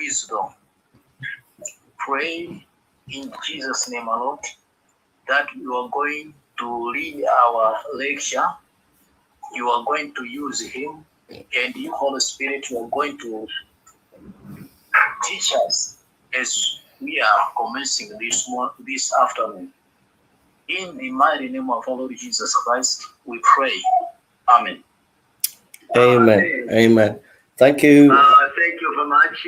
wisdom. Pray in Jesus' name, our Lord, that you are going to lead our lecture. You are going to use him, and you, Holy Spirit, you are going to teach us as we are commencing this afternoon. In the mighty name of our Lord Jesus Christ, we pray. Amen. Amen. Amen. Thank you. Thank you very much,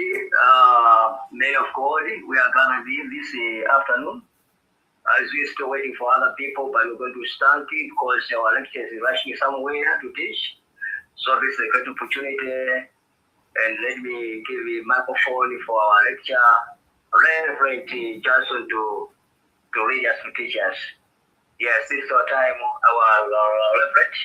man of God. We are going to be this afternoon as we're still waiting for other people, but we're going to start it because our lecturer is rushing somewhere to teach. So this is a great opportunity. And let me give the microphone for our lecturer, Reverend Johnson, to lead us, to teach us. Yes, this is our time, our Reverend.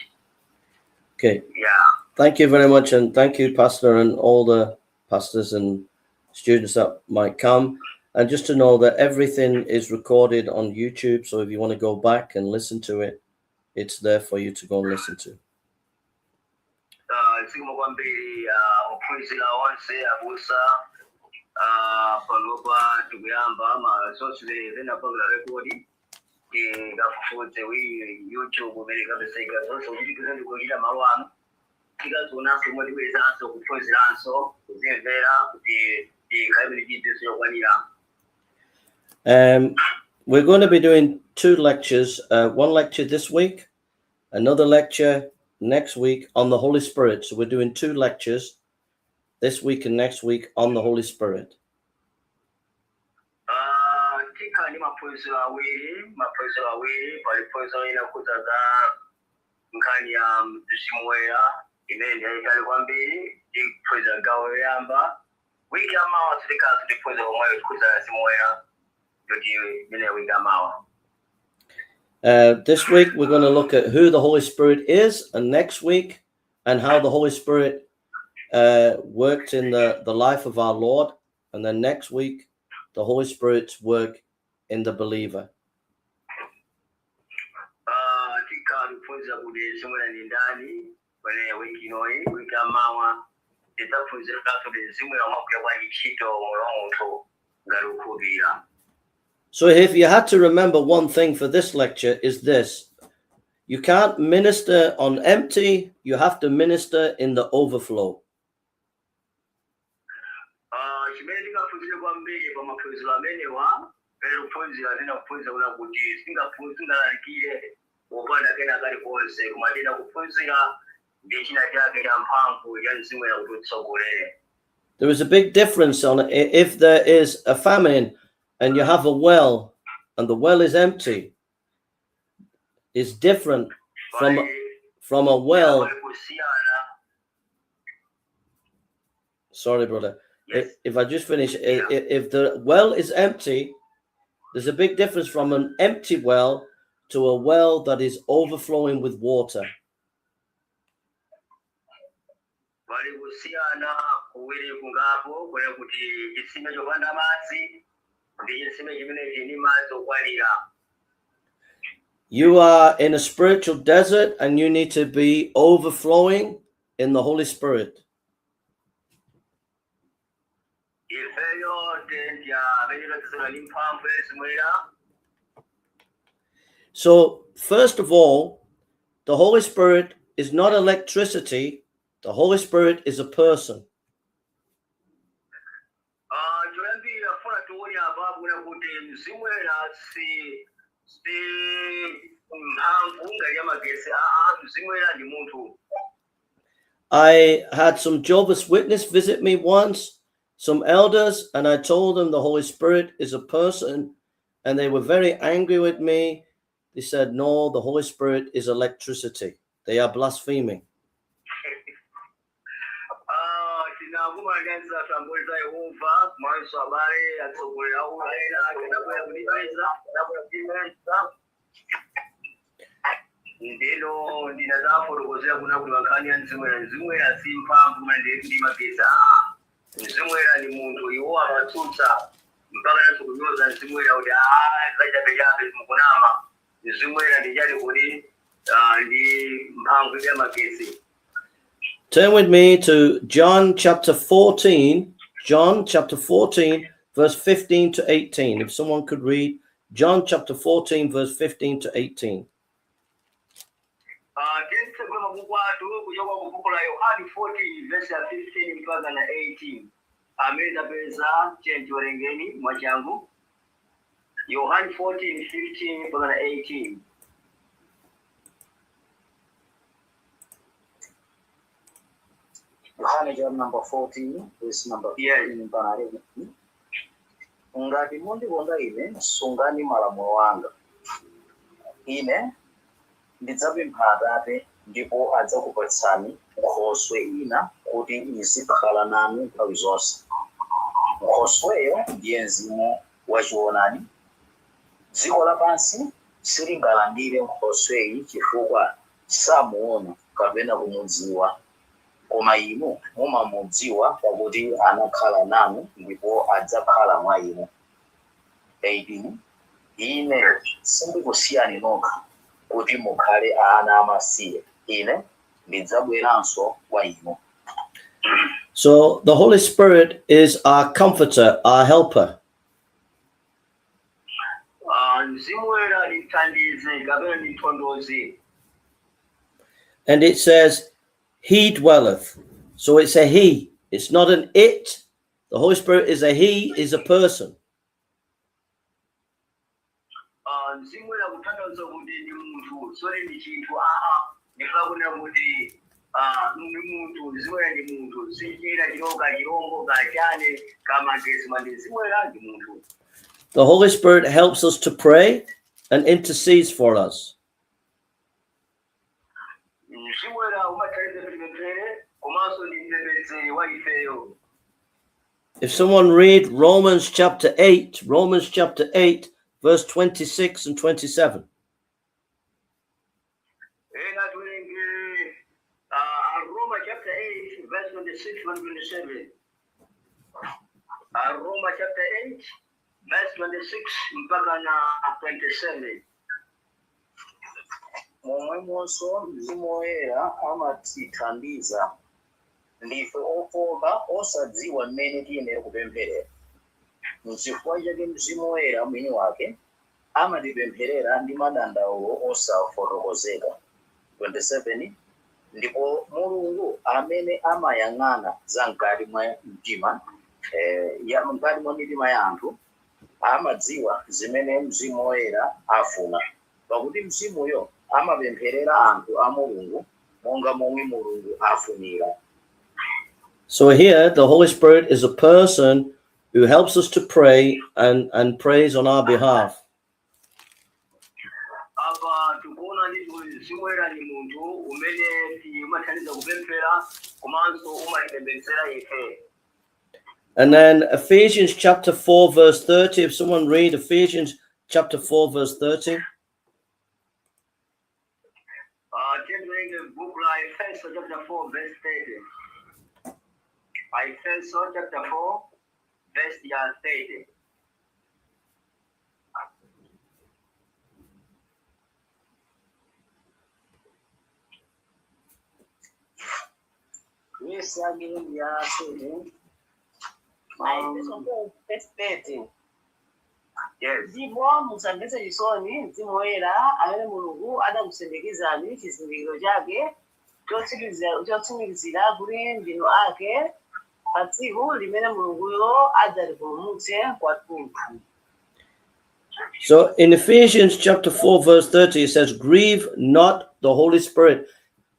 Okay. Yeah. Thank you very much. And thank you, Pastor, and all the pastors and students that might come. And just to know that everything is recorded on YouTube. So if you want to go back and listen to it, it's there for you to go and listen to. Zikomo kwambiri ophunzira onse, abusa. Panopa tikuyamba ma zonse zinapangidwa record, tikafufuze wi YouTube umene kapezeka zonse kuchitikiza ndi kuchita malo ano, tikazionanso omwe tibwezanso kuphunziranso kuzimvera kuti tikhale ndi chidziwitso chokwanira. We're going to be doing two lectures, one lecture this week, another lecture next week on the Holy Spirit. So we're doing two lectures this week and next week on the Holy Spirit. Tikhala ndi maphunziro awiri, maphunziro awiri. Pali phunziro ina kuza za nkhani ya Mzimu Woyera imene ndi yayitali kwambiri, tiphunzira gawo loyamba. Wiki yamawa sitikhala tiphunzira omweyo tikhuza Mzimu Woyera yoti imene wiki yamawa. This week, we're going to look at who the Holy Spirit is, and next week, and how the Holy Spirit worked in the life of our Lord. And then next week, the Holy Spirit's work in the believer. Tikhala tikuphunzira kuti Mzimu Woyera ndi ndani pamene wiki inoyi. Wiki yamawa tidzaphunziranso kuti Mzimu Woyera umagwira bwanji ntchito moyo wa munthu ngati ukhulupirira. So if you had to remember one thing for this lecture, is this: you can't minister on empty, you have to minister in the overflow. Chimene tingaphunzire kwambiri pa maphunziro amenewa pene kuphunzira tena kuphunzira kuna kuti singalalikire wopanda kena kalikonse, koma tena kuphunzira ndi china chake cha mphamvu cha Mzimu Woyera kuti utsogolere. There is a big difference on if there is a famine and you have a well and the well is empty, is different from a well. Pali kusiyana. Sorry, brother. Yes. If I just finish, if the well is empty, there's a big difference from an empty well to a well that is overflowing with water. Pali kusiyana kuwiri kungapo kwena kuti chitsime chopanda madzi ndi chitsime chimene chili madzi okwanira. You are in a spiritual desert and you need to be overflowing in the Holy Spirit. Ifeyo tendya amene tadzazidwa ndi mphamvu ya Mzimu Woyera. So, first of all, the Holy Spirit is not electricity, the Holy Spirit is a person. Choyambira funa tione apapo kuna kuti Mzimu Woyera si mphamvu ngati ya magesi aa, Mzimu Woyera ndi munthu. I had some Jehovah's Witness visit me once, some elders, and I told them the Holy Spirit is a person, and they were very angry with me. They said, "No, the Holy Spirit is electricity." They are blaspheming. Tinakumana ndi anzathu amboni za Yehova komanso abale atsogoleri awo ena ake anabwera kundipeza ndino ndinadzafotokozera kuna kuti nkhani ya Mzimu Woyera, Mzimu Woyera si mphamvu koma ndi magesi aa, Mzimu Woyera ndi munthu. Iwo amatsutsa mpaka nanso kunyoza Mzimu Woyera kuti aa, zachabechabe, mukunama, Mzimu Woyera ndi chati kuti ndi mphamvu ya magesi. Turn with me to John chapter 14. John chapter 14, verse 15 to 18. If someone could read John chapter 14, verse 15 to 18. Titsegule mabuku athu kuchoka ku buku la Yohani 14 verse ya 15 mpaka na 18. Amene tapeza, tiye tiwerengeni mwachangu. Yohani 14 15 mpaka na 18. Yohane chapter number 14, verse number 15 mpaka 11. Ngati mundikonda ine, sungani malamulo anga. Ine ndidzapempha Atate, ndipo adzakupatsani nkhoswe ina kuti izikhala nanu nthawi zonse. Nkhosweyo ndiye Mzimu wachoonadi. Dziko lapansi silingalandire nkhosweyi chifukwa samuona kapena kumudziwa, koma inu mumamudziwa, pakuti anakhala nanu ndipo adzakhala mwa inu. 18 Ine sindikusiyani nokha kuti mukhale ana amasiye, ine ndidzabweranso kwa inu. So the Holy Spirit is our comforter, our helper. Mzimu Woyera ndi mthandizi kapena ndi mtonthozi. And it says, "He dwelleth." So it's a he, it's not an it. The Holy Spirit is a he, is a person. Mzimu Woyera kutanthauza kuti ndi munthu, soti ndi chinthu aa. Ndifuna kunena kuti ndi munthu. Mzimu Woyera ndi munthu, si china chilo kachilombo kachane kamagesi mandi. Mzimu Woyera ndi munthu. The Holy Spirit helps us to pray and intercedes for us. Mzimu Woyera umathandiza kuti tipemphere komanso ndi mpembedzeri wa ifeyo. If someone read Romans chapter 8, Romans chapter 8, verse 26 and 27. Ena tiwerenge Roma chapter 8 verse 26 and 27. Roma chapter 8 verse 26 mpaka na 27. Momwemonso Mzimu Woyera amatithandiza. Ndife ofoka, osadziwa mmene tiyenera kupempherera. N'chifukwa chake Mzimu Woyera mwini wake amatipempherera ndi madandaulo osafotokozeka. 27 Ndipo Mulungu amene amayang'ana za mkati mwa mtima ya mkati mwa mitima ya anthu amadziwa zimene Mzimu Woyera afuna, pakuti Mzimuyo amapempherera anthu a Mulungu monga momwe Mulungu afunira. So here, the Holy Spirit is a person who helps us to pray and prays on our behalf. Apa tikuona ndi Mzimu Woyera ni munthu umene umathandiza kupemphera komanso umatipembedzera ife. And then Ephesians chapter 4, verse 30. If someone read Ephesians chapter 4, verse 30. Tiwerenge buku la Efeso chapter 4 verse 30. Efeso chapter 4 verse ya 30. Vesi yake ndi ya 7. Efeso verse 30. Yes. Ndipo musamvetse chisoni Mzimu Woyera amene Mulungu adakusindikizani chizindikiro chake chotsimikizira kuti ndinu ake pa tsiku limene Mulunguyo adzatipulumutse kwathunthu. So in Ephesians chapter 4, verse 30, it says, "Grieve not the Holy Spirit."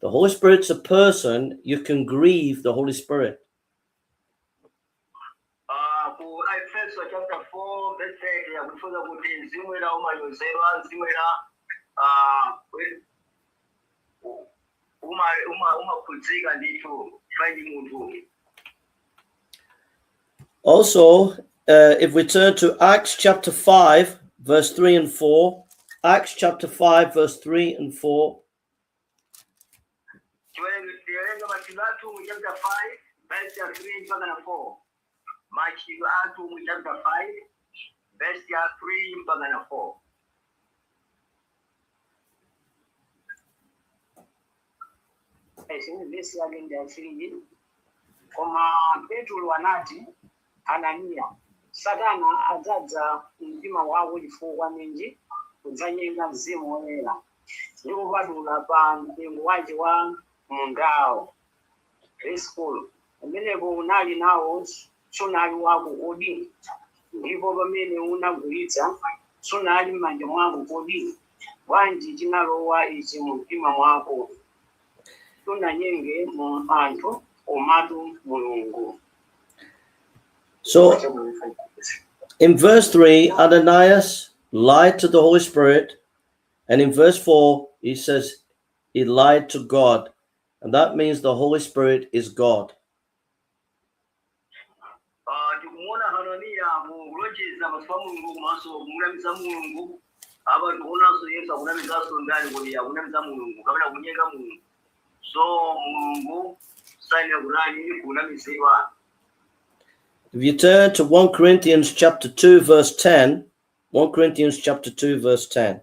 The Holy Spirit's a person. You can grieve the Holy Spirit. Ku Efeso chapter 4 verse 30 yakufunza kuti Mzimu Woyera umanyozedwa. Mzimu Woyera umakhudzika ndithu chifukwa ndi munthu. Also, if we turn to Acts chapter 5, verse 3 and 4, Acts chapter 5, verse 3 and 4. Tiwerenge Machitidwe Atumwi chapter 5 verse ya 3 mpaka na 4. Machitidwe Atumwi chapter 5 verse ya 3 mpaka na 4. Vesi yake ndi ya 3. Koma Petro anati Hananiya, Satana adzadza mtima wako chifukwa ninji kudzanyenga Mzimu Woyera ndi kupatula pa mtengo wace wa mundawo. Verse 4, pamenepo unali nawo sunali wako kodi? Ndipo pamene unagulitsa sunali m'manja mwako kodi? Bwanji chinalowa ichi mu mtima mwako? Sunanyenge mu anthu komatu Mulungu. So in verse 3, Ananias lied to the Holy Spirit. And in verse 4, he says he lied to God. And that means the Holy Spirit is God. Ah, tikumuona Hananiya kulonjeza pamaso pa Mulungu komanso kumunamiza Mulungu. Apa tikuonanso Yesu akunamizanso ndani kuti akunamiza Mulungu kapena kunyenga Mulungu. So Mulungu sayenera kutani kunamizidwa. If you turn to 1 Corinthians chapter 2, verse 10, 1 Corinthians chapter 2, verse 10.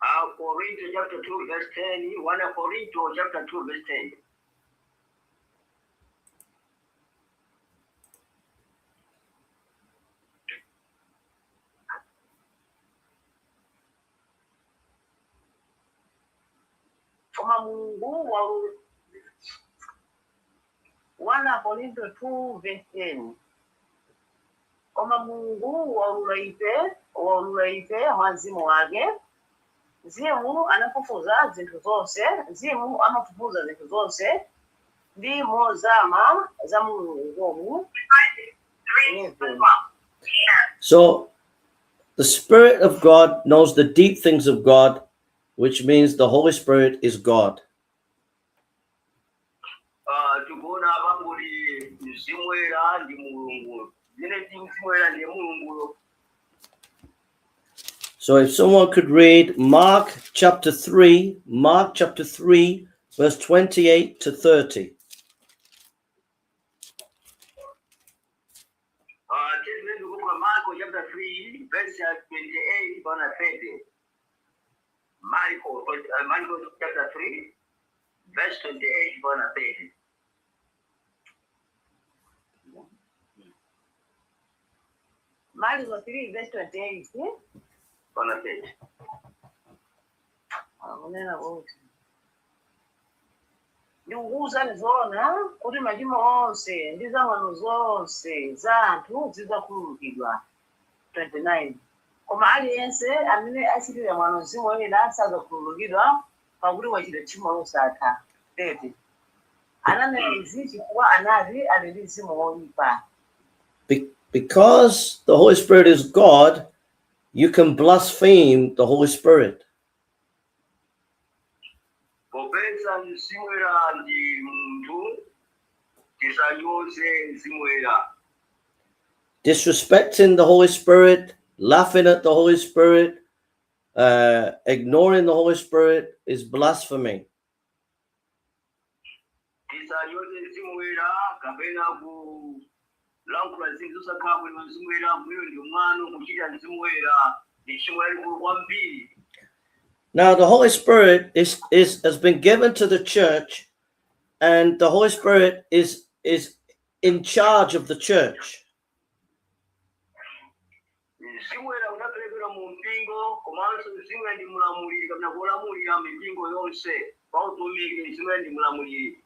Ah, Korinto chapter 2 verse 10, 1 Korinto chapter 2 verse 10. Koma Mulungu wa 1 Korinto 2 verse 10, koma Mulungu waulula ife mwa Mzimu wake. Mzimu anafufuza zinthu zonse, Mzimu amafufuza zinthu zonse ndi mozama za Mulungu komwe. 11. So the Spirit of God knows the deep things of God, which means the Holy Spirit is God. Ah, tikuona apa kuti Mzimu Woyera ndi Mulungu, zimene ti Mzimu Woyera ndiye Mulunguyo. So if someone could read Mark chapter 3, Mark chapter 3, verse 28 to 30. Ah, tiyeni kubuka Marko chapter 3 verse ya 28 mpaka 30. Marko chapter 3 verse 28 mpaka 30. Marko 3 verse 28 mpaka 30. Akunena kuti, ndikukuwuzani zoona kuti machimo onse ndi zamwano zonse za anthu zidzakhululukidwa. 29 Koma aliyense amene achitira mwano Mzimu Woyera sadzakhululukidwa, pakuti wachita tchimo losatha. 30 Ananena izi chifukwa anati ali ndi mzimu woyipa. Because the Holy Spirit is God, you can blaspheme the Holy Spirit. Popeza Mzimu Woyera ndi munthu, tisanyoze Mzimu Woyera. Disrespecting the Holy Spirit, laughing at the Holy Spirit, ignoring the Holy Spirit is blasphemy. Tisanyoze Mzimu Woyera kapena kulankhula zinthu zosakhala bwino Mzimu Woyera bwino ndi mwano kuchita Mzimu Woyera ndi tchimo lalikulu kwambiri. Now, the Holy Spirit is has been given to the church, and the Holy Spirit is in charge of the church. Mzimu Woyera unaperekedwa mu mpingo komanso Mzimu Woyera ndi mulamuliri kapena kulamulira mipingo yonse pa utumiki. Mzimu Woyera ndi mulamuliri.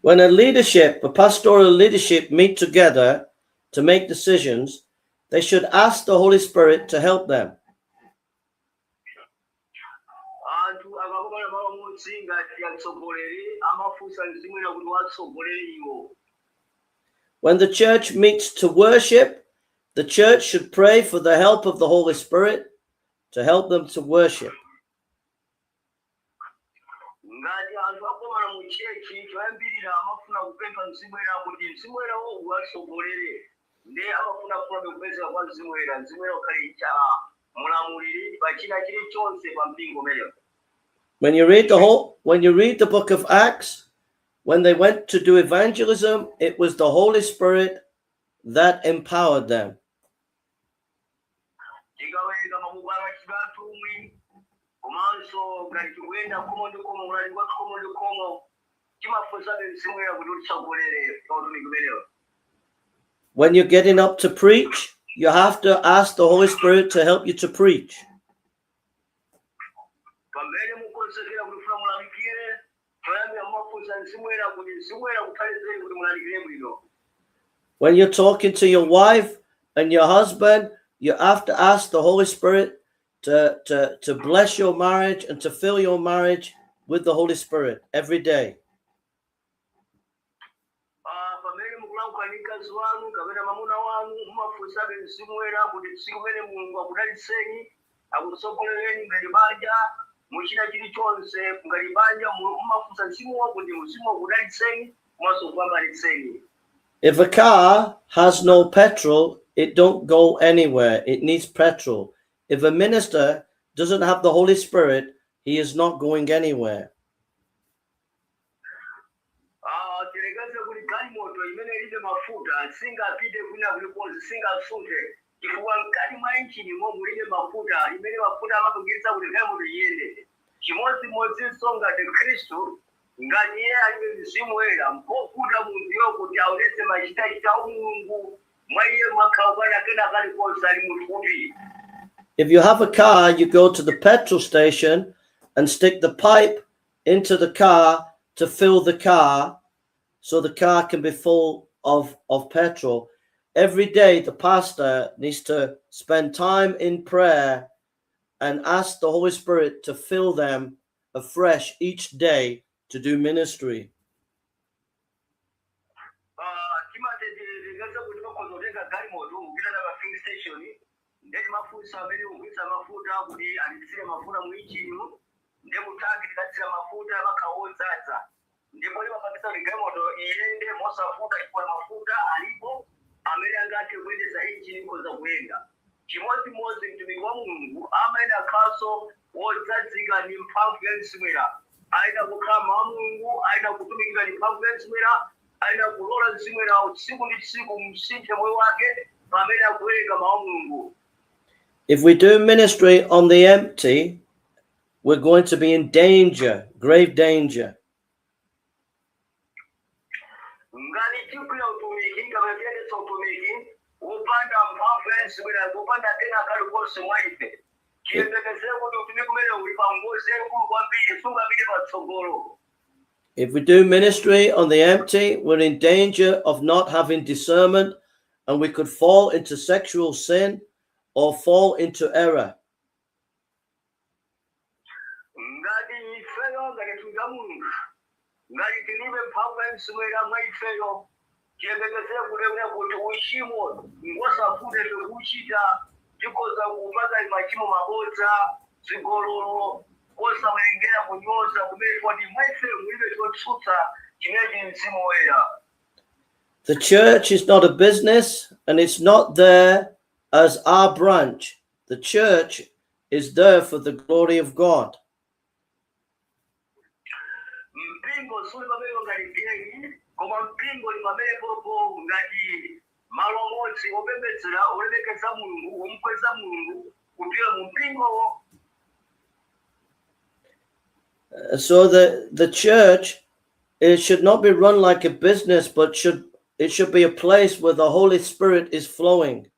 When a leadership, a pastoral leadership, meet together to make decisions, they should ask the Holy Spirit to help them. Anthu akakumana malo amodzi ngati atsogoleri amafunsa Mzimu Woyera kuti watsogolere iwo. When the church meets to worship, the church should pray for the help of the Holy Spirit to help them to worship. Ngati anthu akomana mu church, choyambirira amafuna kupempha Mzimu Woyera kuti Mzimu Woyera wo uwatsogolere ndi amafuna kufunabe kupezeka kwa Mzimu Woyera, Mzimu Woyera ukhale cha mulamuliri pa china chilichonse pa mpingo umenewo. When you read the book of Acts, when they went to do evangelism, it was the Holy Spirit that empowered them. Tikawerenga mabuku a Machitidwe Atumwi komanso ngati tikuyenda khomo ndi khomo, ulaliki wa khomo ndi khomo, Timafunsabe Mzimu Woyera kuti utitsogolere pa utumiki umenewo. When you're getting up to preach, you have to ask the Holy Spirit to help you to preach. Pamene mukonzekera kuti funa mulalikire, choyambira mumafunsa Mzimu Woyera kuti Mzimu Woyera kuthandizeni kuti mulalikire bwino. When you're talking to your wife and your husband, you have to ask the Holy Spirit to bless your marriage and to fill your marriage with the Holy Spirit every day. Ah, pamene mukulankhula ndi mkazi wanu kapena mwamuna wanu, mumafunsabe Mzimu Woyera kuti tsiku limene Mulungu akudalitseni, akutsogolereni ngati banja muchita chilichonse ngati banja, mumafunsa Mzimuwo kuti Mzimu akudalitseni komanso kupambanitseni. If a car has no petrol, it don't go anywhere. It needs petrol. If a minister doesn't have the Holy Spirit, he is not going anywhere. Ah, tiyerekeze kuti galimoto imene ilibe mafuta singapite kwina kulikonse, singasunthe, chifukwa mkati mwa injinimo mulibe mafuta imene mafuta amapangitsa kuti galimoto iyende. Chimodzimodzinso ngati Khristu, ngati iye alibe Mzimu Woyera, mpovuta munthuyo kuti aonetse machitachita a Mulungu mwa iye, makhala kupanda kena kalikonse, ali munthu. If you have a car, you go to the petrol station and stick the pipe into the car to fill the car so the car can be full of petrol. Every day, the pastor needs to spend time in prayer and ask the Holy Spirit to fill them afresh each day to do ministry. Timatetezeka kuti makhoza kutenga galimoto kupita na pa filling station, nde timafunsa amene kugulitsa mafuta kuti atitsire mafuta mu injinimu, nde mutanki tikatsira mafuta amakhala wodzaza, ndipo limapangitsa kuti galimoto iyende mosavuta chifukwa mafuta alipo amene angathe kuyendetsa injini, ikhoza kuyenda. Chimodzimodzi mtumiki wa Mulungu amayenera kukhalanso wodzazika ndi mphamvu ya Mzimu Woyera, ayenera kukhala mawu a Mulungu, ayenera kutumikira ndi mphamvu ya Mzimu Woyera, ayenera kulola Mzimu Woyera tsiku ndi tsiku msinthe moyo wake pamene akuwerenga mawu a Mulungu. If we do ministry on the empty, we're going to be in danger, grave danger. Ngati tigwira utumiki kapena tiyendetsa utumiki wopanda mphamvu ya Mzimu Woyera, wopanda kena kalikonse mwa ife, tiyembekezere kuti utumiki umene uli pa ngozi yaikulu kwambiri, sungapite patsogolo. If we do ministry on the empty, we're in danger of not having discernment and we could fall into sexual sin or fall into error. Ngati ifeyo ngati mtumiki wa Mulungu, ngati tilibe mphamvu ya Mzimu Woyera mwa ifeyo, tiyembekezere kuti uchimo ngosavuta ife kuchita, tikhoza kupanga machimo, mabodza, zigololo, kosawerengera kunyoza kumene poti mwa ifeyo mulibe chotsutsa chimene chili Mzimu Woyera. The church is not a business and it's not there as our branch. The church is there for the glory of God. Mpingo suli pamene ngati geni, koma mpingo ndi pamene popo ngati malo amodzi opembedzera, olemekeza Mulungu, omukweza Mulungu kupita mu mpingowo. So the church, it should not be run like a business, but should it should be a place where the Holy Spirit is flowing.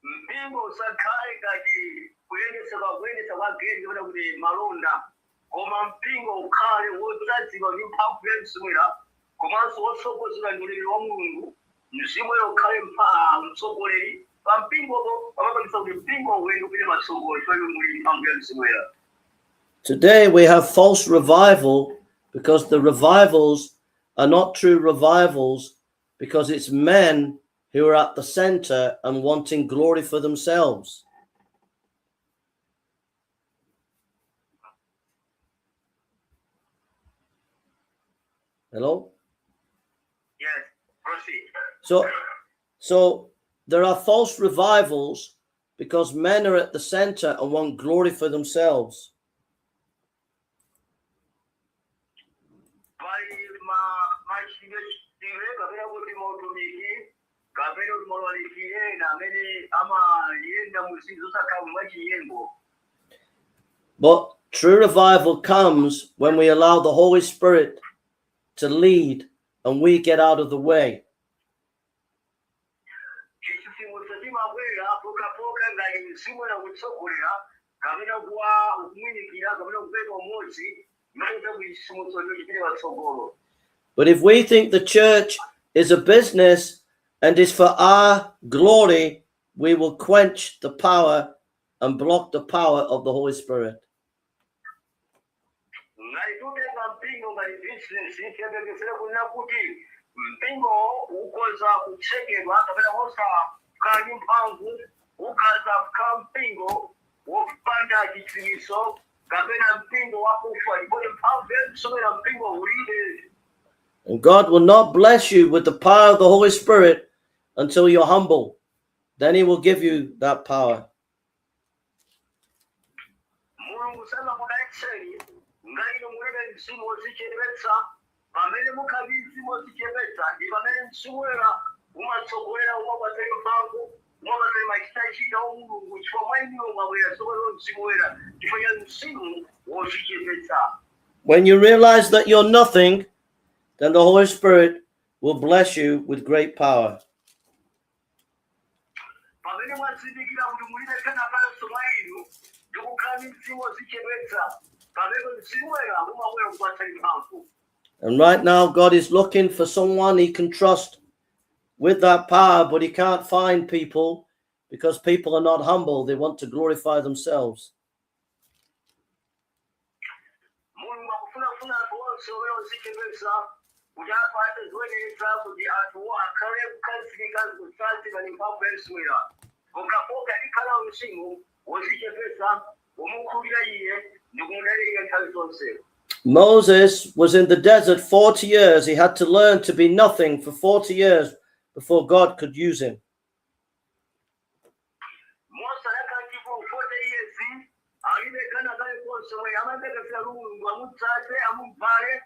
Mpingo usakhale ngati kuyendetsa kuyendetsa kwa geni kapena kuti malonda, koma mpingo ukhale wodzazidwa ndi mphamvu ya Mzimu Woyera komanso wotsogozedwa ndi ulemerero wa Mulungu. Mzimu Woyera ukhale mtsogoleri pa mpingopo, pamapangitsa kuti mpingo uyende kupita patsogolo chifukwa muli mphamvu ya Mzimu Woyera. Today we have false revival because the revivals are not true revivals, because it's men who are at the center and wanting glory for themselves. Hello? Yes, proceed. So there are false revivals because men are at the center and want glory for themselves. Pali ma machitidwe kapena kuti mautumiki kapena kuti maulaliki ena amene amayenda mu zinthu zosakhala mwachinyengo. But True revival comes when we allow the Holy Spirit to lead and we get out of the way. Chitsitsimutso chimabwera pokhapokha ngati mzimu woyera kutsogolera kapena kuwa kumwinikira kapena kupeka umodzi mmene chitsitsimutso chipite patsogolo. But if we think the church is a business and is for our glory, we will quench the power and block the power of the Holy Spirit. Ngati tutenga mpingo ngati bizinesi, tiyembekezere kunena kuti mpingo ukhoza kutsekedwa kapena wosakhala ndi mphamvu, ukhoza kukhala mpingo wopanda chidziwitso kapena mpingo wakufa, ndipo mphamvu yakusomera mpingo ulibe. And God will not bless you with the power of the Holy Spirit until you're humble. Then He will give you that power. Mulungu samakudalitseni ngati inu mulibe mzimu wodzichepetsa. Pamene mukhala ndi mzimu wodzichepetsa ndi pamene mzimu woyera umatsogolera, umapatsani mphamvu, umapatsani machitachita wa Mulungu, chifukwa mwa inuyo mwabwera tsopano mzimu woyera chifukwa cha mzimu wodzichepetsa. When you realize that you're nothing, then the Holy Spirit will bless you with great power. Pamene mwazindikira kuti mulibe kena kayenso mwa inu ndi kukhala ndi mzimu wodzichepetsa, pamene mzimu woyera umabwera kupatsani mphamvu. And right now, God is looking for someone He can trust with that power, but He can't find people because people are not humble. They want to glorify themselves. Mulungu akufunafuna anthu onse omwe odzichepetsa kuti apate zoyenereza kuti anthuwo akhale kukhazikika kutsazika ndi mphamvu ya mzimu woyera. Pokhapokha ikhala mzimu wodzichepetsa womukhulupirira iye ndi kumudalira iye nthawi zonse. Moses was in the desert 40 years. He had to learn to be nothing for 40 years before God could use him. Mose adakhala ndipo 40 years alibe kana kalikonse mwe amayembekezera Mulungu amudzaze, amuvale,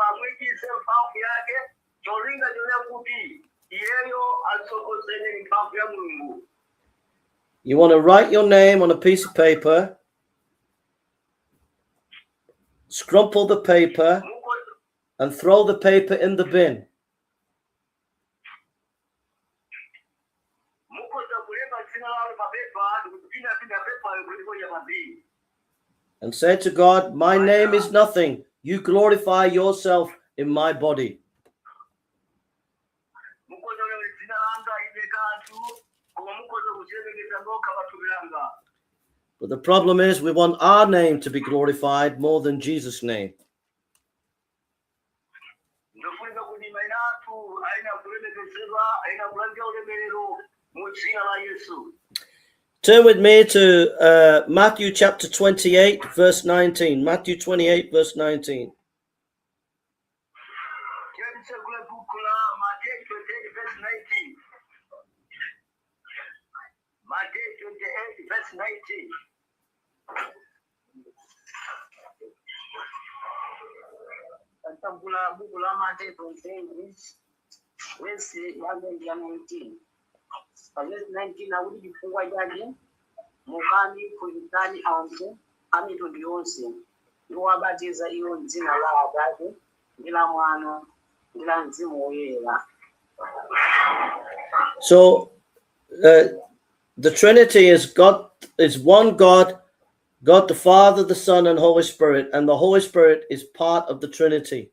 amuyikise mphamvu yake, cholinga chonena kuti iyeyo atsogozene ndi mphamvu ya Mulungu. You want to write your name on a piece of paper, scrumple the paper, and throw the paper in the bin. Mukhoza kulemba dzina lanu pa pepa ndikupinapina pepayo kuliponya pa bin. And say to God, "My name is nothing. You glorify yourself in my body." Mukhoza kulemba dzina langa ine kanthu, koma mukhoza kuzilemekeza nokha pa thupi langa. But the problem is, we want our name to be glorified more than Jesus' name. Ndofunika kuti mayina athu ayina kulemekezedwa, ayina kulandira ulemerero mu dzina la Yesu. Turn with me to Matthew chapter 28, verse 19. Matthew 28, verse 19. Tiyeni buku la Mateyu 28 verse 19. Mateyu 28 verse 19. Tatsegula buku la Mateyu 28 vesi yake ndi ya 19. Pa vesi 19 akuti, chifukwa chake mukani, phunzitsani anthu a mitundu yonse ndi kuwabatiza iwo m'dzina la Atate ndi la Mwana ndi la Mzimu Woyera. So the Trinity is God, is one God, God the Father, the Son, and Holy Spirit, and the Holy Spirit is part of the Trinity.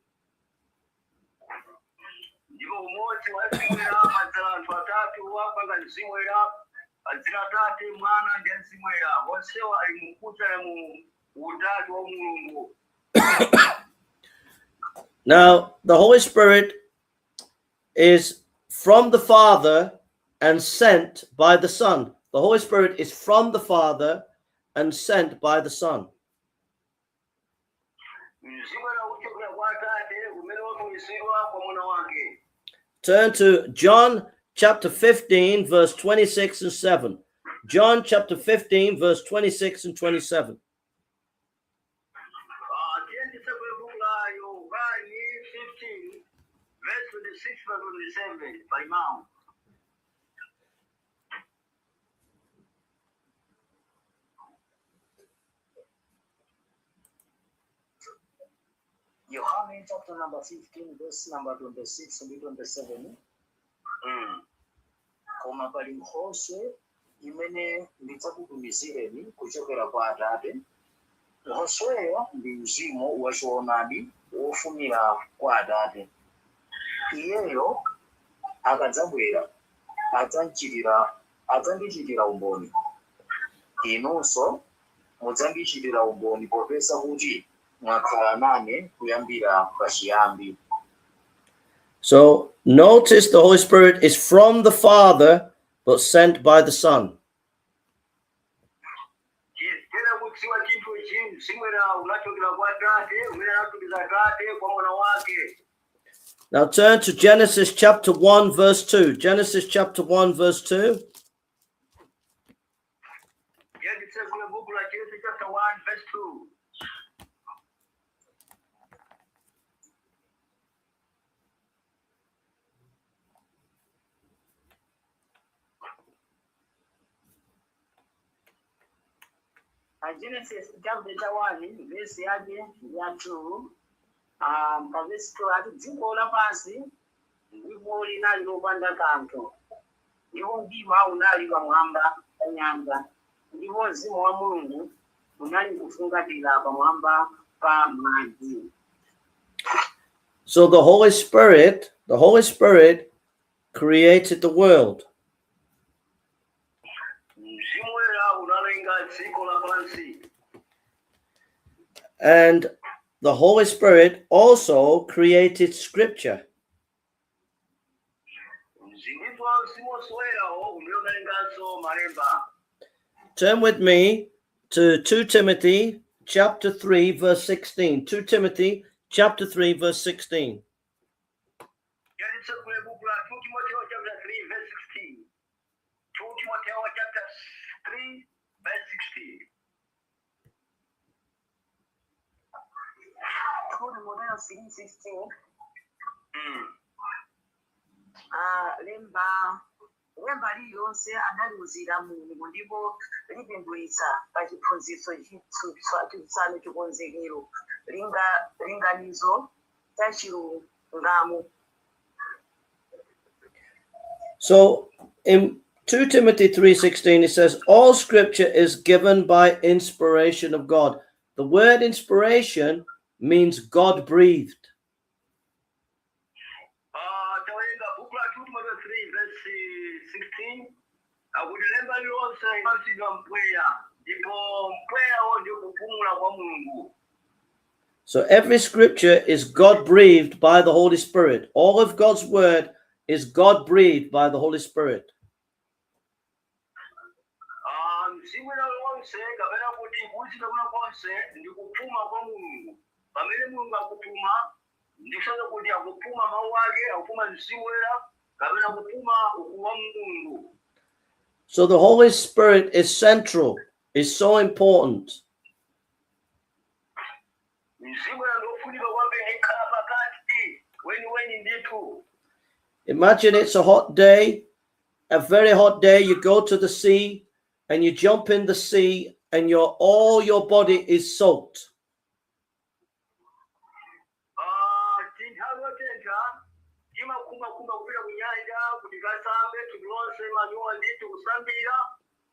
Ndipo umodzi wa mzimu woyera adzala anthu atatu wapanga mzimu woyera, adzina Atate, Mwana ndi Mzimu Woyera, onsewa ali mukutana mu utatu wa Mulungu. Now, the Holy Spirit is from the Father and sent by the Son. The Holy Spirit is from the Father and sent by the Son. Mzimu Woyera uchokera kwa Atate umene watumizidwa kwa Mwana wake. Turn to John chapter 15, verse 26 and 7. John chapter 15, verse 26 and 27. Ah, tiyeni titsegule buku la Yohani 15 verse 26 pa 27 pali mawu. Yohane chapter number 15 verse number 26 ndi 27. Koma pali nkhoswe imene ndidzakutumizireni kuchokera kwa Atate. Nkhosweyo ndi mzimu wachoonadi wofumira kwa Atate. Iyeyo akadzabwera adzandichitira umboni. Inunso mudzandichitira umboni popeza kuti mwakhala nane kuyambira pachiyambi. So notice the Holy Spirit is from the Father, but sent by the Son. Tena kudziwa chinthu ichi, mzimu woyera unachokera kwa Tate umene anatumiza Tate kwa mwana wake. Now turn to Genesis chapter 1, verse 2. Genesis chapter 1, verse 2. Titsegule buku la Genesis chapter 1 verse 2. Pa Genesis chapter cha 1 verse yake ya 2, pa verse 2 ati dziko lapansi ndipo linali lopanda kanthu, ndipo mdima unali pamwamba pa nyanja, ndipo mzimu wa Mulungu unali kufungatira pamwamba pa madzi. So the Holy Spirit created the world. Mzimu woyera unalenga dziko lapansi. And the Holy Spirit also created scripture. Ndipo mzimu woyerawo umene unalenganso malemba. Turn with me to 2 Timothy chapter 3 verse 16. 2 Timothy chapter 3 verse 16. Titsegule buku la 2 Timoteo chapter 3 verse 16. 2 Timoteo chapter 3 verse 16. 2 Timoteo 3:16. Lemba lililonse analiuzira Mulungu ndipo lipindulitsa pa chiphunzitso, chitsutsano, chikonzekero, linganizo cha chilungamo. So in 2 Timothy 3:16 it says, "All scripture is given by inspiration of God." The word "inspiration" means God breathed. Ah, tawerenga buku la 2 Timoteo 3 verse 16 akuti lemba lililonse limapasidwa mpweya ndipo mpweyawo ndi kupumula kwa Mulungu. So every scripture is God breathed by the Holy Spirit. All of God's word is God breathed by the Holy Spirit. Ah, mzimu lonse kapena kuti kuuzidwa kuna konse ndi kupuma kwa Mulungu. Pamene Mulungu akupuma, ndikusonyeza kuti akupuma mawu ake, akupuma mzimu woyera kapena kupuma uku wa Mulungu. So the Holy Spirit is central, is so important. Mzimu woyera ndiofunika kwambiri, khala pakati weniweni ndithu. Imagine it's a hot day, a very hot day. You go to the sea and you jump in the sea and your all your body is soaked. Ah, nthawi yotentha timakhumbakhumba kupita ku nyanja kuti kasambe thupi lonse, manyowa ndithu, kusambira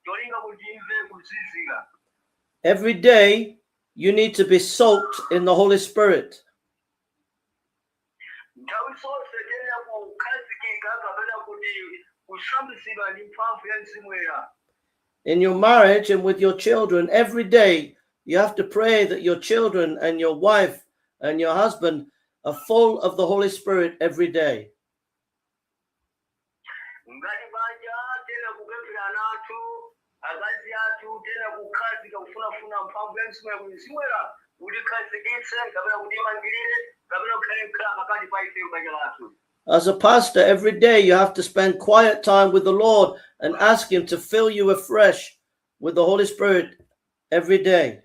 cholinga kuti imve kuzizira. Every day you need to be soaked in the Holy Spirit. Nthawi zonse tiyenera kukhazikika kapena kuti kusambitsidwa ndi mphamvu ya mzimu woyera. In your marriage and with your children, every day you have to pray that your children and your wife and your husband are full of the Holy Spirit every day. Ngati banja tiyenera kupemphera ana athu, akazi athu, tiyenera kukhazika kufunafuna mphamvu ya mzimu woyera kuti mzimu woyera utikhazikitse kapena kuti imangirire kapena kukhale kukhala pakati pa ife banja lathu. As a pastor, every day you have to spend quiet time with the Lord and ask Him to fill you afresh with the Holy Spirit every day.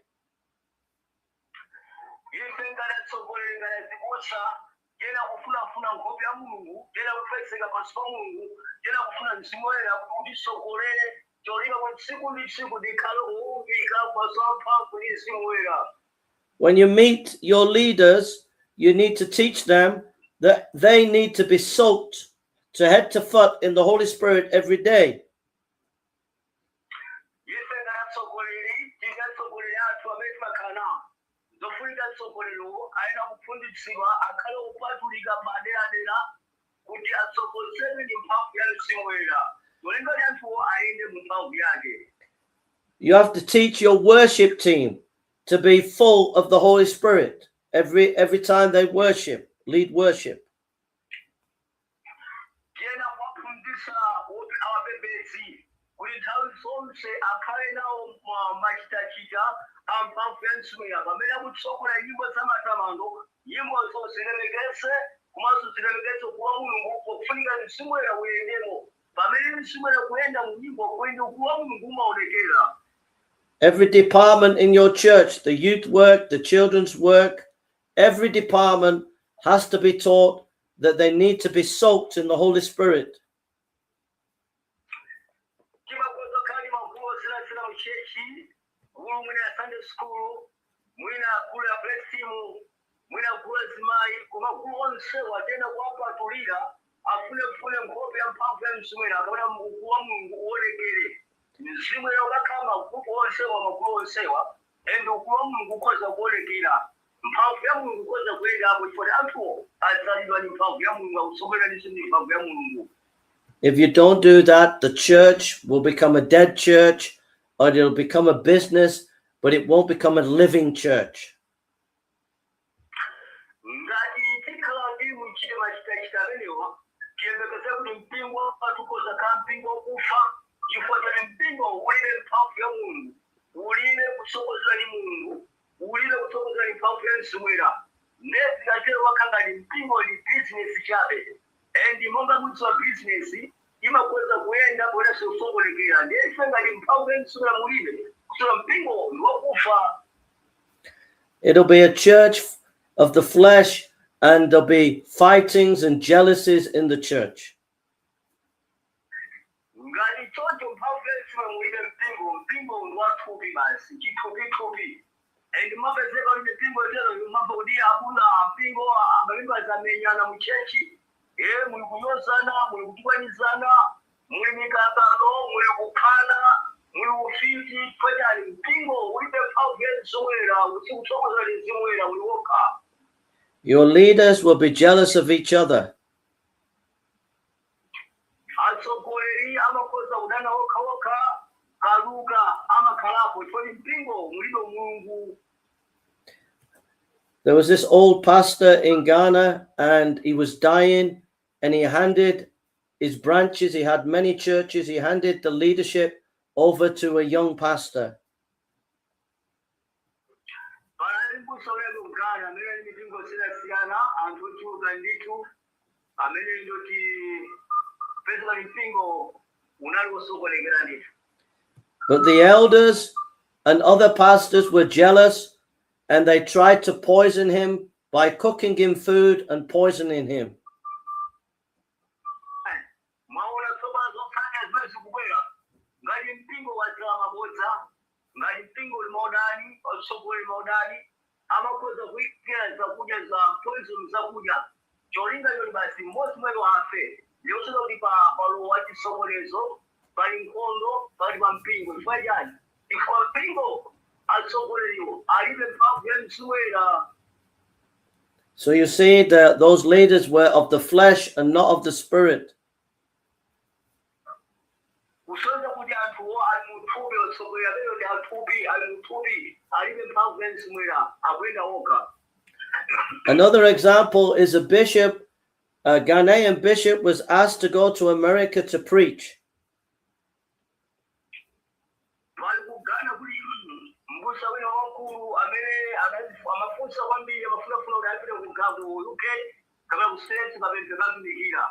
Ife ngati atsogoleri, ngati azibusa, tiyenera kufunafuna nkhope ya Mulungu, tiyenera kupezeka pansi pa Mulungu, tiyenera kufuna mzimu woyera kuti utitsogolere cholinga kuti tsiku ndi tsiku tikhale kuumbika pamaso pa mphamvu ndi mzimu woyera. When you meet your leaders, you need to teach them that they need to be soaked to head to foot in the Holy Spirit every day. Ife ngati atsogoleri, tili atsogoleri athu amene timakhala nawo, zofunika mtsogoleriwo ayenera kuphunzitsidwa akhale opatulika paderadera kuti atsogozedwe ndi mphamvu ya Mzimu Woyera, zolinga kuti anthuwo ayende mu mphamvu yake. You have to teach your worship team to be full of the Holy Spirit every time they worship, lead worship. Tiyena kuwaphunzitsa woti awapembedzi kuti nthawi zonse akhale nawo machitachita a mphamvu ya Mzimu Woyera pamene akutsogola nyimbo za matamando, nyimbozo zilemekeze komanso zilemekeze kuwa Mulungu, pokufunika Mzimu Woyera uyendemo. Pamene Mzimu Woyera kuyenda mu nyimbo kuyenda, kuwa Mulungu umaonekera. Every department in your church, the youth work, the children's work, every department has to be taught that they need to be soaked in the Holy Spirit. Timakonza kukhala ndi magulu osiyanasiyana mu church, gulu mwina ya Sunday school, mwina gulu ya praise team, mwina gulu la zimayi, koma gulu onsewa tena kuwapatulira afunefune nkhope ya mphamvu ya Mzimu Woyera kapena ukulu wa Mulungu uonekere. Mzimu Woyera ukakhala magulu onsewa, magulu onsewa, and ukulu wa Mulungu ukhoza kuonekera, mphamvu ya Mulungu ukhoza kuyendapo chifukwa anthuwo adzalidwa ndi mphamvu ya Mulungu, akutsogolera ndi mphamvu ya Mulungu. If you don't do that, the church will become a dead church or it'll become a business, but it won't become a living church. Ngati tikhala ndi muchite machitachita amenewa, tiyembekeze kuti mpingo ukhoza khala mpingo wakufa, chifukwa choti mpingo ulibe mphamvu ya Mulungu, ulibe kutsogozera ndi Mulungu, ulibe kutsogozera ndi mphamvu ya Mzimu Woyera. Nezikatero wakhala ngati mpingo ndi bizinesi chabe, and monga mudziwa, bizinesi imakhoza kuyenda ponenso kusokonekera. Ndiye ife ngati mphamvu ya Mzimu Woyera mulibe kusola, mpingo ndi wakufa. It'll be a church of the flesh and there'll be fightings and jealousies in the church. Ngati choncho mphamvu ya Mzimu mulibe, mpingo ndi wathupi basi, chithupithupi, and mapezeka kuti mipingo itero mapha kuti amuna mpingo amapemba zamenyana mu church, e muli kunyozana, muli kutukwanizana, muli mikangano, muli kuphana, muli ufiti. Chifukwa chani? Mpingo ulibe mphamvu ya Mzimu Woyera, usikutsogozera ndi Mzimu Woyera, uli wokha. Your leaders will be jealous of each other. Atsogoleri amakhoza kudana okha okha, kaluka amakhalapo chifukwa mpingo mulibe Mulungu. There was this old pastor in Ghana and he was dying, and he handed his branches, he had many churches, he handed the leadership over to a young pastor. Panali mbusa uleke ku Ghana amene ali mipingo osiyanasiyana, anthu ochuluka ndithu, amene ndoti pezeka mpingo unali wosokonekera ndithu. But the elders and other pastors were jealous and they tried to poison him by cooking him food and poisoning him. Mwaona tsopano zotsatira zimene zikubwera ngati mpingo wadzala mabodza, ngati mpingo uli maudani, atsogoleri maudani, amakhoza kuyikira zakudya za poison, zakudya, cholinga choti basi mmodzi mweyo afe. Ndikusoza kuti pa palowa chisokonezo, pali nkhondo pakati pa mpingo. Chifukwa chani? Chifukwa mpingo atsogoleriwo alibe mphamvu ya Mzimu Woyera. So you see that those leaders were of the flesh and not of the spirit. Kusonyeza kuti anthuwo ali muthupi, atsogoleri amene ndi athupi, ali muthupi, alibe mphamvu ya Mzimu Woyera, akuyenda okha. Another example is a bishop, a Ghanaian bishop, was asked to go to America to preach. Pali ku Ghana kuli mbusa wina wamkulu amene amafunsa kwambiri, amafunafuna kuti apite ku UK kapena ku States kapena katumikira.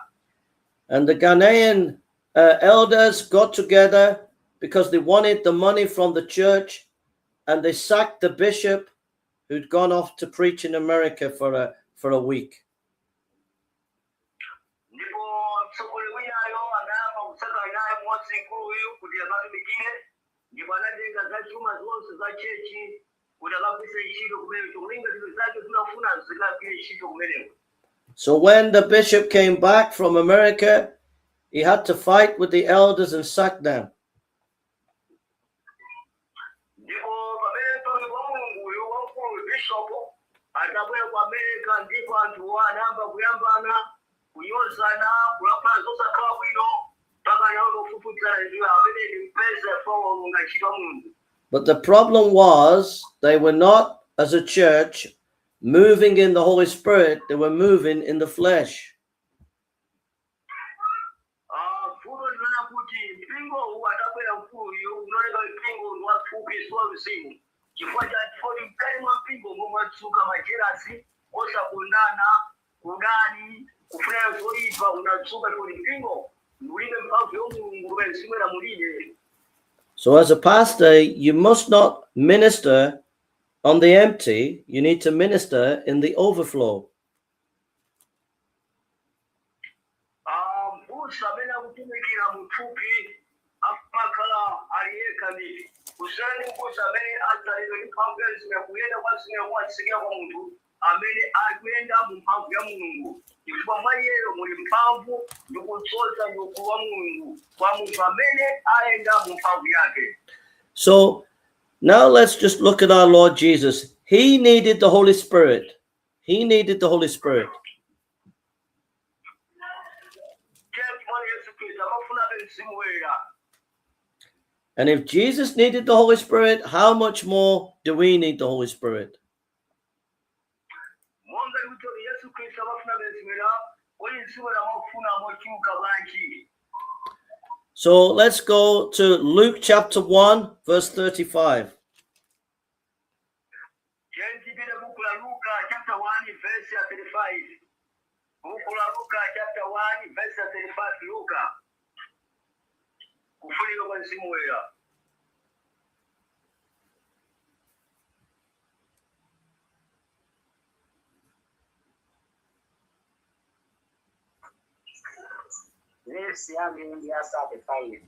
And the Ghanaian elders got together because they wanted the money from the church, and they sacked the bishop who'd gone off to preach in America for a week. Ndipo mtsogoleri winayo anayamba kusaka naye mmodzi mkuluyu kuti akatumikire, ndipo anatenga zachuma zonse za church. Kuti akagwiritse ntchito kumeneko, kulinga zinthu zake zinafuna zikagwire ntchito kumeneko. So when the bishop came back from America, he had to fight with the elders and sack them. Ndipo pamene mtumiki wa Mulunguyu wamkulu bishopu atabwera ku America, ndipo anthuwo anayamba kuyambana, kunyozana, kulankhula zosakhala bwino, mpaka nawo kufufudzana ndiwo amene ndimpeze fowononga ntchito ya Mulungu. But the problem was they were not, as a church, moving in the Holy Spirit, they were moving in the flesh. Ah, vuto ndinena kuti mpingo uwu atabwera mkuluyu unaoneka mpingo ndi wathupi, si wa mzimu, chifukwa cha chifukwa mkati mwa mpingo momwe mwatsuka ma jealous, osakondana, kudani, kufuna zoyipa, unatsuka kuti mpingo mulibe mphamvu ya Mulungu kumene simwera mulibe. So, as a pastor, you must not minister on the empty, you need to minister in the overflow. Ah, mbusa amene akutumikira muthupi amakhala ali yekha ndi kusiyana ndi mbusa amene adzalidwe ndi mphamvu ya mzimu, kuyenda kwa mzimu kumatsikira kwa munthu amene akuyenda mu mphamvu ya Mulungu, chifukwa mwa iyeyo muli mphamvu ndi kudzoza ndi ukulu wa Mulungu kwa munthu amene ayenda mu mphamvu yake. So, now let's just look at our Lord Jesus. He needed the Holy Spirit. He needed the Holy Spirit. Tiye timuone Yesu Khristu amafunabe Mzimu Woyera. And if Jesus needed the Holy Spirit, how much more do we need the Holy Spirit? Monga ndikuti Yesu Khristu amafunabe Mzimu Woyera, kodi Mzimu Woyera amafuna mochuluka bwanji? So let's go to Luke chapter 1, verse 35. Tipite buku la Luka chapter 1 verse ya 35. Buku la Luka chapter 1 verse ya 35. Luka, kufunika kwa Mzimu Woyera. Verse yake ndi ya 35.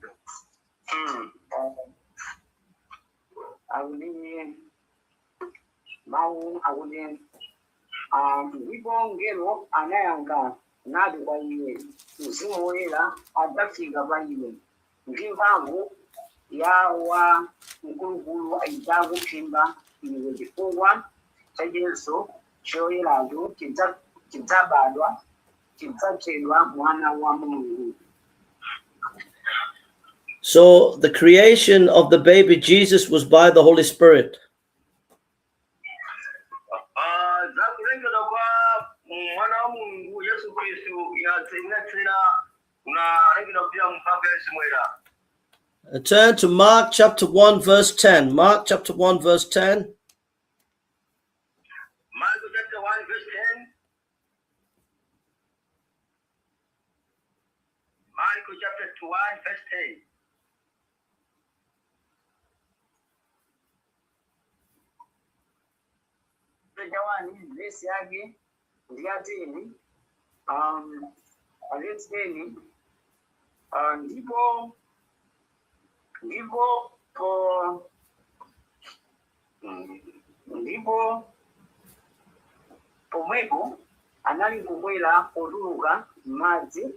Akuti mawu akuti, "Ndipo mngelo anayankha nati kwa iye, Mzimu Woyera adzafika pa iwe, ndi mphamvu ya wa Mkulukulu idzakuphimba iwe, chifukwa chachenso choyeracho chidzabadwa chidzatchedwa Mwana wa Mulungu." So the creation of the baby Jesus was by the Holy Spirit. Ah, za kulengedwa kwa mwana wa Mulungu Yesu Khristu inatsera unalengedwa kupita mphamvu ya Mzimu Woyera. Turn to Mark chapter 1, verse 10. Mark chapter 1, verse 10. Mark chapter 1 verse 10. Mark chapter 1 verse 10. 1 verse yake ndi ya 10, verse 10, ndipo po ndipo pomwepo anali kukwera potuluka m'madzi,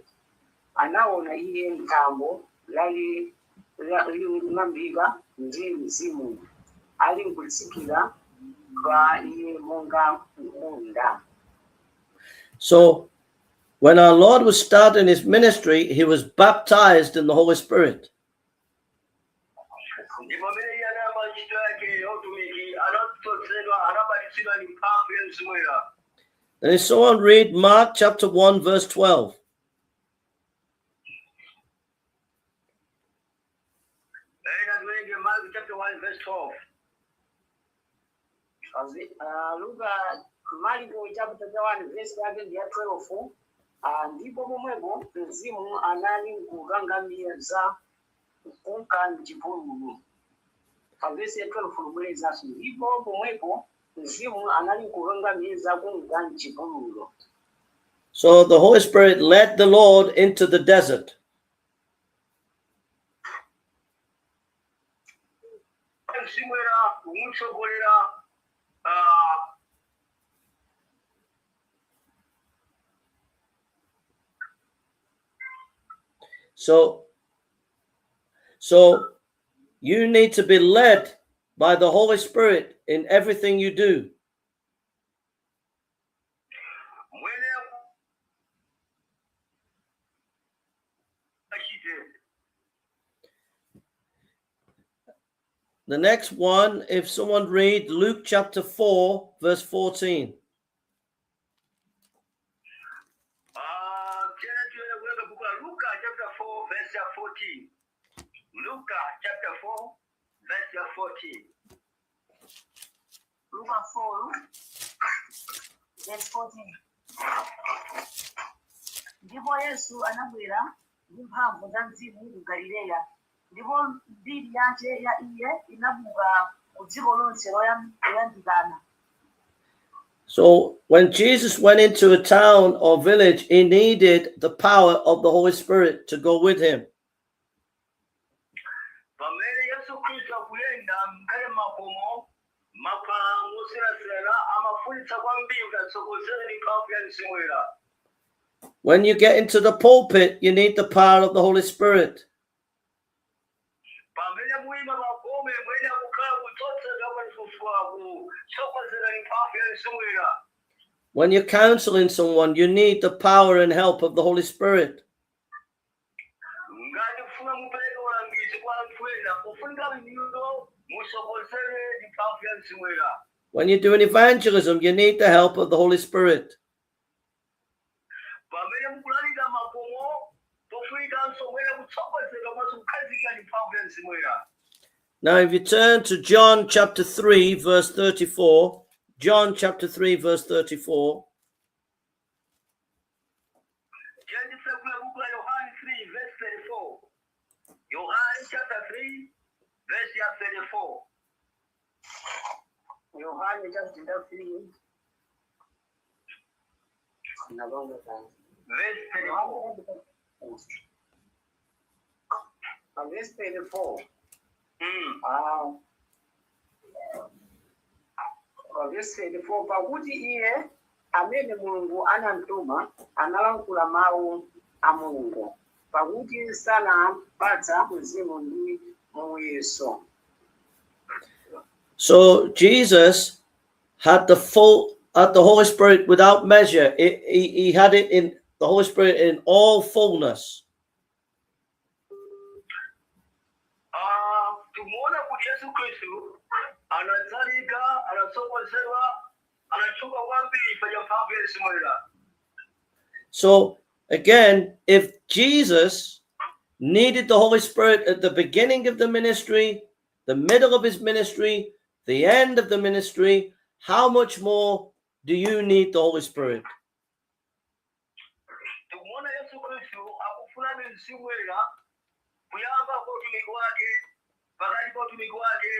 anaona iye thambo lali ling'ambika ndi Mzimu ali nkutsikira pa iye monga nkhunda. So when our Lord was starting his ministry, he was baptized in the Holy Spirit. Ndipo pamene iye anayamba ntchito yake yautumiki anadzozedwa, anabatizidwa ndi mphamvu ya Mzimu Woyera. And if someone read Mark chapter 1, verse 12. Ena tiwerenge Mark chapter 1 verse 12. Luka, Marko chapter 1 verse yake ndi ya 12. Ndipo pomwepo Mzimu anali kukangamiza kunka mchipululu. Pa verse ya 12 kubwerezanso, ndipo pomwepo Mzimu anali kukangamiza kunka mchipululu. So the Holy Spirit led the Lord into the desert. Mzimu Woyera kumutsogolera. Ah, So you need to be led by the Holy Spirit in everything you do. Mwene achite. The next one, if someone read Luke chapter 4, verse 14. Ah, tena tione kuweka buku la Luka chapter 4 verse ya 14. Luka chapter 4 verse ya 14. Luka 4 verse 14. Ndipo Yesu anabwera ndi mphamvu za mzimu ku Galileya, ndipo mbiri yace ya iye inabuka ku dziko lonse loyandikana. So when Jesus went into a town or village, he needed the power of the Holy Spirit to go with him. Pamene Yesu Khristu akuyenda mkhale makomo makwalala osiyanasiyana amafunitsa kwambiri kuti atsogozere ndi mphamvu ya mzimu woyera. When you get into the pulpit, you need the power of the Holy Spirit. Pamene muyima pakome mwene akukhala kutsotsedwa kutsogozera ndi mphamvu ya mzimu woyera. When you're counseling someone, you need the power and help of the Holy Spirit. Ngati kufuna mupereke ulangizi kwa anthu ena pofunika inuyo mutsogozere ndi mphamvu ya mzimu woyera. When you're doing evangelism, you need the help of the Holy Spirit. Pamene mukulalika makomo pofunikanso mwene kutsogozedwa komanso kukhazikika ndi mphamvu ya mzimu woyera. Now, if you turn to John chapter 3, verse 34, John chapter 3, verse 34, Tiyanditsekule buku la Yohani 3 verse 34. Yohani chapter 3 verse ya 34. Yohane chapter 3 nabonga sana. Verse 34. Pa verse 34. Mm. Ah, pa verse 34, pakuti iye amene Mulungu anamtuma analankhula mawu a Mulungu, pakuti sanapatsa mzimu ndi muyeso. So Jesus had the Holy Spirit without measure. He had it in the Holy Spirit in all fullness. Ah, tumuona kuti Yesu Khristu anadzalika, anatsogozedwa, anatchuka kwambiri pa mphamvu ya mzimu woyera. So again, if Jesus needed the Holy Spirit at the beginning of the ministry, the middle of his ministry, the end of the ministry, how much more do you need the Holy Spirit? Tikuona Yesu Khristu akufunabe mzimu woyera kuyamba kwa utumiki wake, pakati pa utumiki wake,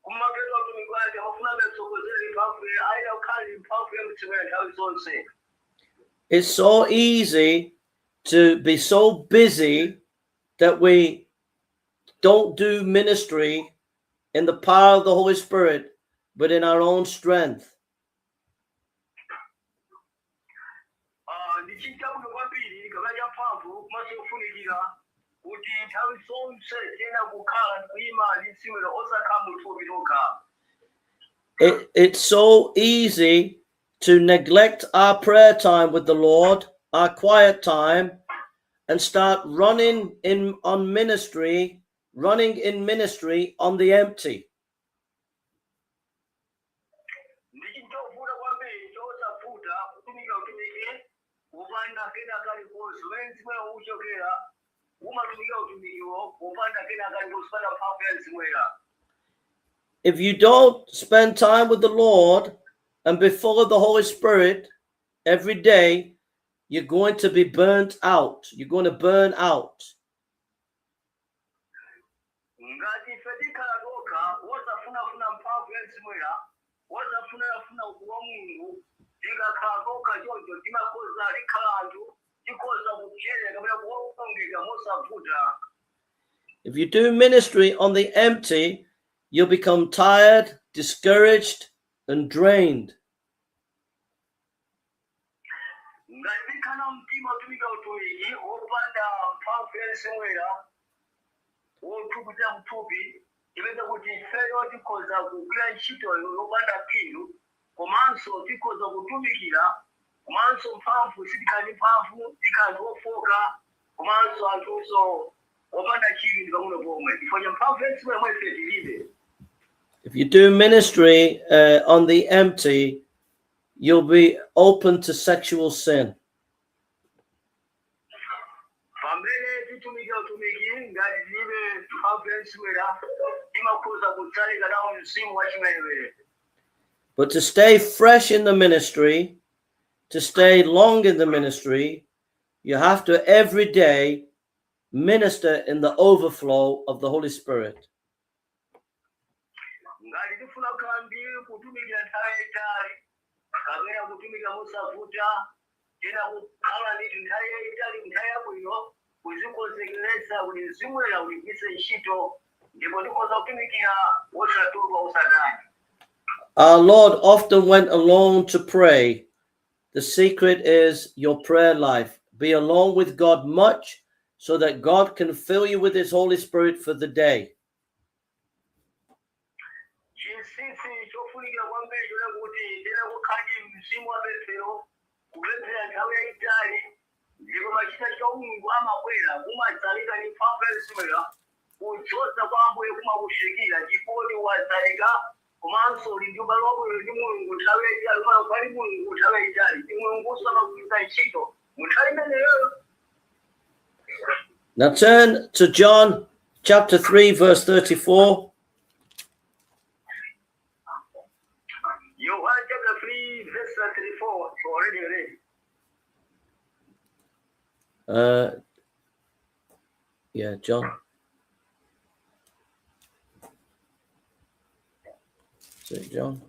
kumapeto a utumiki wake, amafunabe atsogozere mphamvu ayina kukhala ndi mphamvu ya mzimu woyera nthawi zonse. It's so easy to be so busy that we don't do ministry in the power of the Holy Spirit, but in our own strength. Ah, ndi chinthu chabwino kwambiri kapena champhamvu komanso kufunikira kuti nthawi zonse tiyena kukhala ndikuyima ndi mzimu woyera osakhala muthupi tokha. It's so easy to neglect our prayer time with the Lord, our quiet time, and start running in ministry on the empty. Ndi chinthu chovuta kwambiri chosavuta kutumikira utumiki kupanda kena kalikonse umene mzimu woyera ukuchokera umatumikira utumikiwo kupanda kena kalikonse kupanda mphamvu ya mzimu woyera. If you don't spend time with the Lord and be full of the Holy Spirit every day, you're going to be burnt out. You're going to burn out. Ngati ife tikhala tokha wosafunafuna mphamvu ya mzimu woyera wosafunafuna ukuwa Mulungu tikakhala tokha choncho timakhoza tikhala anthu tikhoza kupsereka kapena kuwonongeka mosavuta. If you do ministry on the empty, you'll become tired, discouraged, and drained. Ngati tikhala mtima utumika utumiki wopanda mphamvu ya Mzimu Woyera wothupitira mthupi, ipeza kuti ifeyo tikhoza kugwira ntchitoyo yopanda phindu, komanso tikhoza kutumikira, komanso mphamvu sitikhala ndi mphamvu, tikhala anthu ofoka, komanso anthunso opanda chidwi ndi pang'ono pomwe, chifukwa cha mphamvu ya Mzimu yomwe ife tilibe. If you do ministry on the empty, you'll be open to sexual sin. Pamene titumikira utumiki ngati tilibe mphamvu ya Mzimu Woyera, timakhoza kudzalika nawo mzimu wachiwerewere. But to stay fresh in the ministry, to stay long in the ministry, you have to every day minister in the overflow of the Holy Spirit. Ngati tifuna kukhala ndi kutumikira nthawi yayitali kapena kutumikira mosavuta, tena kukhala ndithu nthawi yayitali, nthawi yabwino, kuzikonzekeretsa kuti Mzimu Woyera uligwiritse ntchito, ndipo tikhoza kutumikira wosatopa, osatani. Our Lord often went alone to pray. The secret is your prayer life. Be alone with God much so that God can fill you with His Holy Spirit for the day. Chinsinsi chofunikira kwambiri chone kuti tena kukhala ndi mzimu wa pemphero, kupemphera nthawi yayitali, ndipo machita cha Mulungu amabwera, kumadzalika ndi mphamvu ya Mzimu Woyera, kudzoza kwa Ambuye kumakufikira chifukwa wadzalika, komanso uli ndi ubale wabwino ndi Mulungu nthawi yayitali, umakhala ndi Mulungu nthawi yayitali, ndi Mulungunso amagwiritsa ntchito mu nthawi imeneyoyo. Now turn to John chapter 3, verse 34. Yohane chapter 3 verse 34, so already read. Yeah, John. Is it John?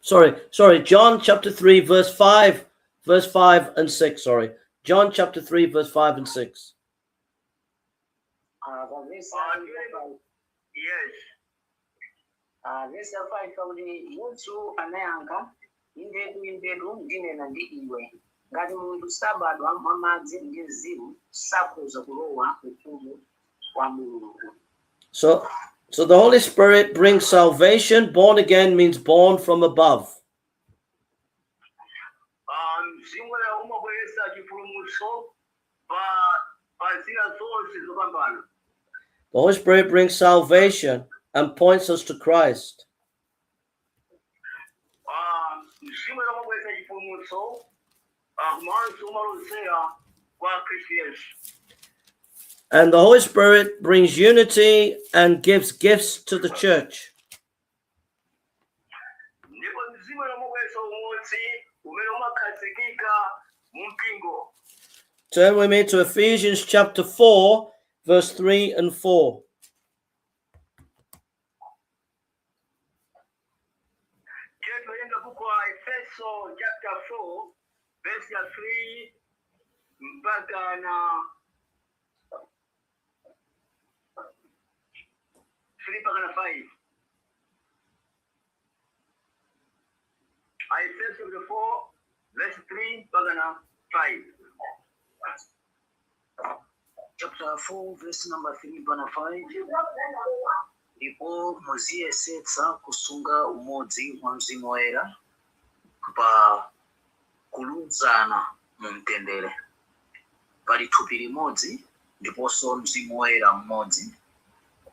Sorry, John chapter 3, verse 5, verse 5 and 6. Sorry. John chapter 3, verse 5 and 6. Ah, pa verse Yes. Ah, verse 5 pakuti Yesu anayankha, "Indetu, indetu, ndinena ndi iwe, ngati munthu sabadwa mwa madzi ndi mzimu, sakhoza kulowa ufumu wa Mulungu." So the Holy Spirit brings salvation. Born again means born from above. Ah, Mzimu Woyera umabweretsa chipulumutso pa zina zonse zopambana. The Holy Spirit brings salvation and points us to Christ. Ah, Mzimu Woyera umabweretsa chipulumutso, komanso umalozera kwa Khristu Yesu. And the Holy Spirit brings unity and gives gifts to the church. Ndipo Mzimu Woyera umabweretsa umodzi umene umakhazikika mu mpingo. Turn with me to Ephesians chapter 4, verse 3 and 4. Tiye tiwerenge buku wa Efeso chapter 4 verse ya 3 mpaka na 3 mpaka na 5. Efeso chapter 4 verse 3 mpaka na 5. Chapter 4 verse number 3 mpaka 5. Ndipo muziyesetsa kusunga umodzi wa Mzimu Woyera pa kulunzana mu mtendere. Pali thupi limodzi ndiponso Mzimu Woyera mmodzi,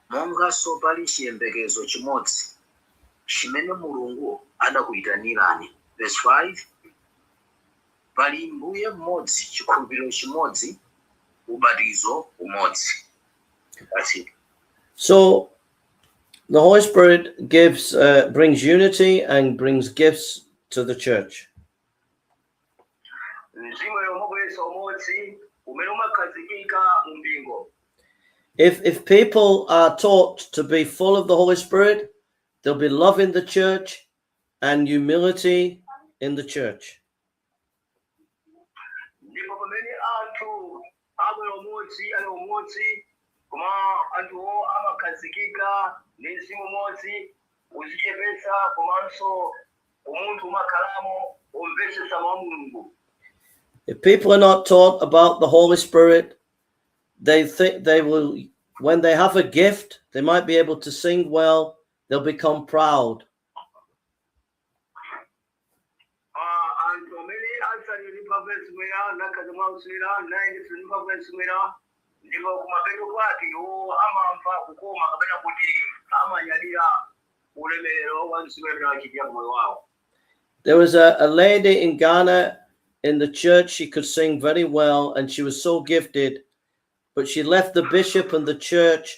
monganso pali chiyembekezo chimodzi chimene Mulungu adakuyitanirani. Verse 5: pali Mbuye mmodzi, chikhulupiriro chimodzi, ubatizo umodzi. That's it. So the Holy Spirit gives brings unity and brings gifts to the church. Mzimu Woyera umabweretsa umodzi umene umakhazikika mu mpingo. If people are taught to be full of the Holy Spirit, they'll be love in the church and humility in the church. Ndipo pamene anthu abwera umodzi, ali umodzi, koma anthuwo amakhazikika ndi mzimu umodzi. Kuzichepetsa komanso umunthu umakhalamo umvetsetsa mawu a Mulungu. If people are not taught about the Holy Spirit, they think they will, when they have a gift, they might be able to sing well, they'll become proud. Ah, anthu amene asalire ndi mphamvu ya Mzimu Woyera nakhaza mwa Mzimu Woyera nayendetsedwa ndi mphamvu ya Mzimu Woyera ndipo kumapeto kwake iwo amamva kukoma kapena kuti amanyadira ulemerero wa Mzimu Woyera achitira moyo wawo. There was a lady in Ghana in the church. She could sing very well and she was so gifted, but she left the bishop and the church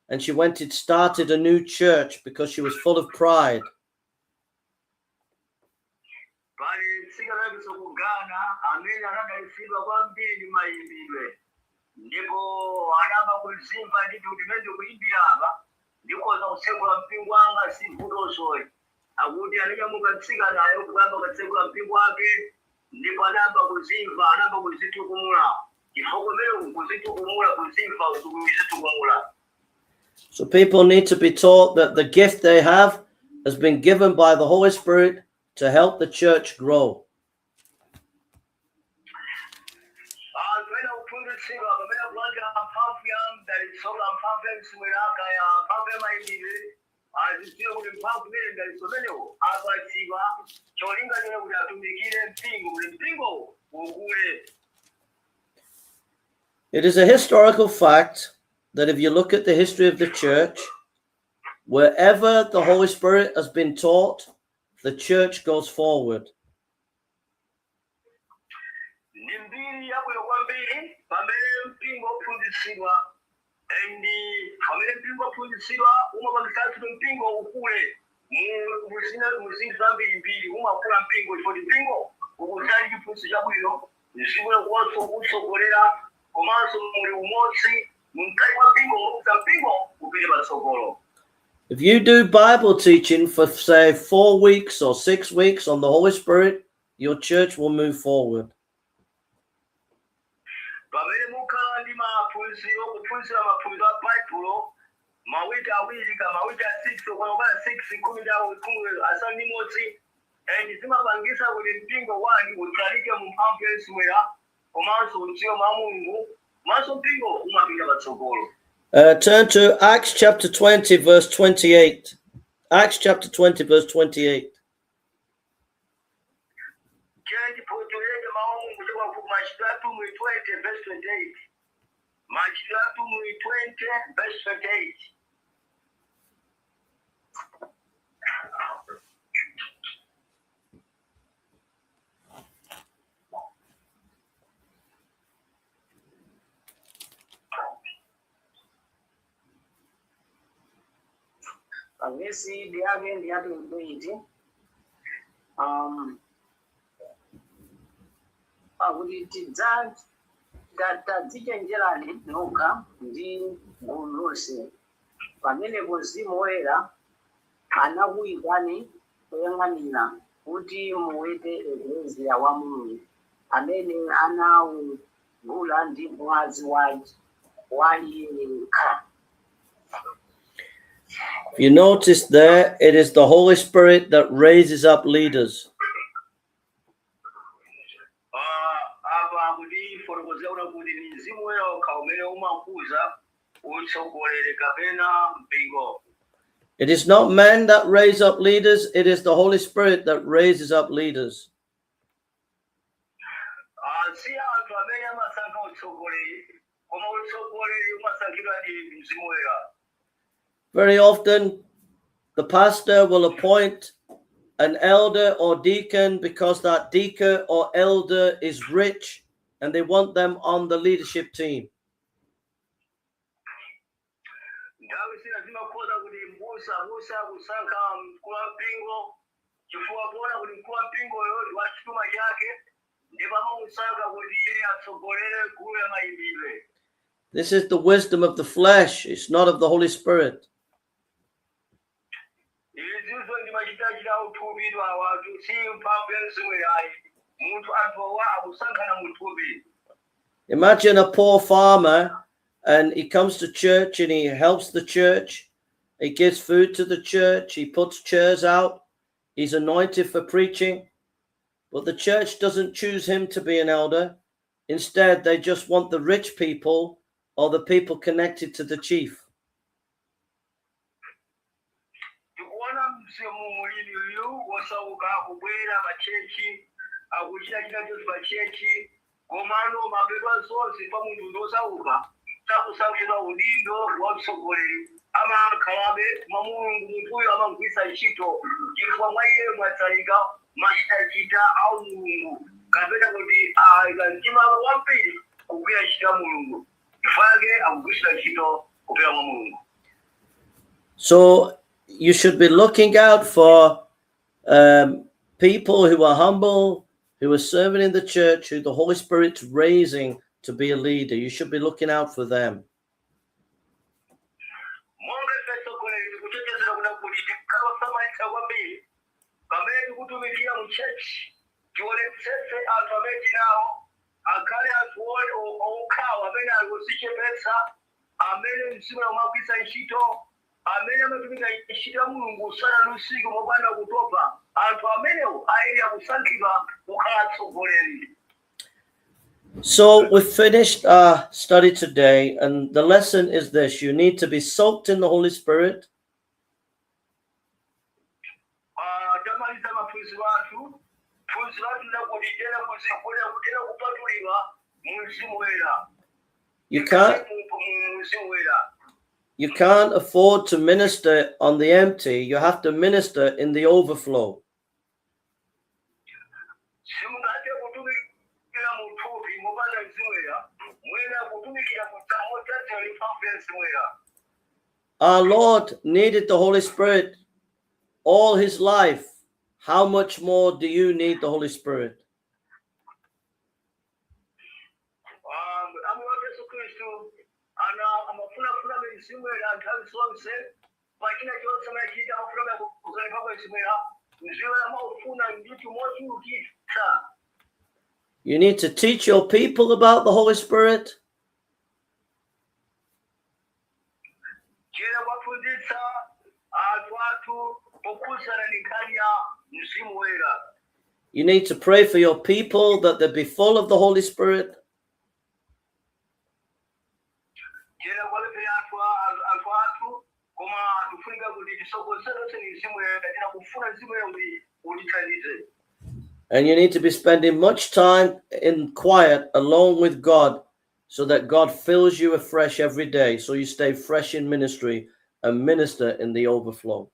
and she went and started a new church because she was full of pride. Pali mtsikana wakenso ku Ghana amene anadalitsidwa kwambiri ndi mayimbidwe ndipo anayamba kuzimva nditi kuti mene ndikuyimbira apa ndikhoza kutsekula mpingo wanga sivutosoyi akuti ananyamuka mtsikanayo kuyamba kutsekula mpingo wake ndipo anayamba kuzimva anayamba kuzitukumula chifukwa kumene kuzitukumula kuzimva kuzitukumula. So people need to be taught that the gift they have has been given by the Holy Spirit to help the church grow. Anthu ena kuphunzitsidwa pamene akulandira mphamvu ya mdalitso ka mphamvu ya Mzimu kaya mphamvu ya mayimbidwe azidziwe kuti mphamvu imene mdalitso umenewo apatsidwa cholinga chone kuti atumikire mpingo kuti mpingo ukule. It is a historical fact that if you look at the history of the church, wherever the Holy Spirit has been taught, the church goes forward. Ndi mbiri yabwino kwambiri pamene mpingo uphunzitsidwa and pamene mpingo uphunzitsidwa umapangitsanso kuti mpingo ukule mu zinthu zambirimbiri umakula mpingo chifukwa mpingo ukuzali chiphunzitso chabwino mzimu kuwanso kutsogolera komanso muli umodzi mkati mwa mpingo ngokuza mpingo upite patsogolo. If you do Bible teaching for, say, 4 weeks or 6 weeks on the Holy Spirit, your church will move forward. Pamene mukhala ndi maphunziro kuphunzira maphunziro a Baibulo mawiki 2 ka mawiki a 6 okwana 6 16 and zimapangisa kuti mpingo wanu utalike mu mphamvu ya Mzimu komanso udziwe mwa Mulungu komanso mpingo umapita patsogolo. Turn to Acts chapter 20, verse 28. Acts chapter 20, verse 28. Tiye mawu a Mulungu kuchoka ku Machitidwe Atumwi 20 verse 28, Machitidwe Atumwi 20 verse 28. Pavesi yake ndi ya 28 pakuti tidza tadzichenjerani nokha ndi gulu lonse pamenepo Mzimu Woyera anakuyikani kuyang'anira kuti muwete ekleziya wa Mulungu amene anawugula ndi mwazi wa iye yekha. If you notice there, it is the Holy Spirit that raises up leaders. Ah, apa kuti fotokozera kuti ni Mzimu Woyera okha umene umakuza utsogoleri kapena mpingo. It is not men that raise up leaders, it is the Holy Spirit that raises up leaders. Ah, si anthu amene amasankha utsogoleri koma utsogoleri umasankhidwa ndi Mzimu Woyera. Very often, the pastor will appoint an elder or deacon because that deacon or elder is rich and they want them on the leadership team. Nthawi zina zimakhoza kuti mbusa mbusa kusankha mkulu wa mpingo chifukwa kuona kuti mkulu wa mpingoyo ndi wa chuma chake ndipo amamusankha kuti iye atsogolere gulu ya mayimbidwe. This is the wisdom of the flesh, it's not of the Holy Spirit. Izinso ndi machitachita uthupidwa wanthu si mphamvu ya Mzimu yayi munthu anthu awa akusankhana muthupi. Imagine a poor farmer and he comes to church and he helps the church. He gives food to the church. He puts chairs out. He's anointed for preaching. But the church doesn't choose him to be an elder. Instead, they just want the rich people or the people connected to the chief. Tikuona mzimu mulimi uyu wosauka akubwera pa church, akuchita china chonse pa church, komano mapeto zonse pa munthu ndosauka sakusankhidwa udindo wa mtsogoleri, amakhalabe mwa Mulungu. Munthuyo amagwisa ntchito chifukwa mwa iye mwatsalika machitachita au Mulungu kapena kuti ayika mtima wake wambiri kugwira ntchito ya Mulungu, chifukwa yake akugwisira ntchito kupera mwa Mulungu. So you should be looking out for people who are humble, who are serving in the church, who the Holy Spirit's raising to be a leader. You should be looking out for them. Monga ife tsogoleri tikuchenjezera kuna kuti tikhale osamalitsa kwambiri pamene tikutumikira mu church, tionetsetse anthu amene tinawo akhale anthu okhawa amene ali odzichepetsa, amene mzimu umagwiritsa ntchito, amene amatumika ntchito ya Mulungu usana ndi usiku mopanda kutopa. Anthu amenewo ayenera kusankhidwa kukhala atsogoleri. So we've finished our study today, and the lesson is this: you need to be soaked in the Holy Spirit. Ah, tamaliza maphunziro athu. Phunziro athu lakuti tena kuzikule kupatulidwa mu Mzimu Woyera. You can't Mu Mzimu Woyera. You can't afford to minister on the empty. You have to minister in the overflow. Simungathe kutumikira mu thupi mopanda Mzimu Woyera, muyenera kutumikira modzazidwa ndi mphamvu ya Mzimu Woyera. Our Lord needed the Holy Spirit all his life. How much more do you need the Holy Spirit? Ambuye wathu Yesu Khristu ana amafunafuna Mzimu Woyera nthawi zonse pachina chonse amachita, amafuna kuzali mphamvu ya Mzimu Woyera. Mzimu Woyera amaufuna ndithu mochulukitsa. You need to teach your people about the Holy Spirit. Tiyenera kuwaphunzitsa anthu athu pokhudzana ndi nkhani ya Mzimu Woyera. You need to pray for your people that they be full of the Holy Spirit. Tiyenera kuwapemphera anthu athu, koma tikufunika kuti tisogozedwe ndi Mzimu Woyera, tena kufuna Mzimu Woyera kuti utithandize. And you need to be spending much time in quiet alone with God so that God fills you afresh every day, so you stay fresh in ministry and minister in the overflow.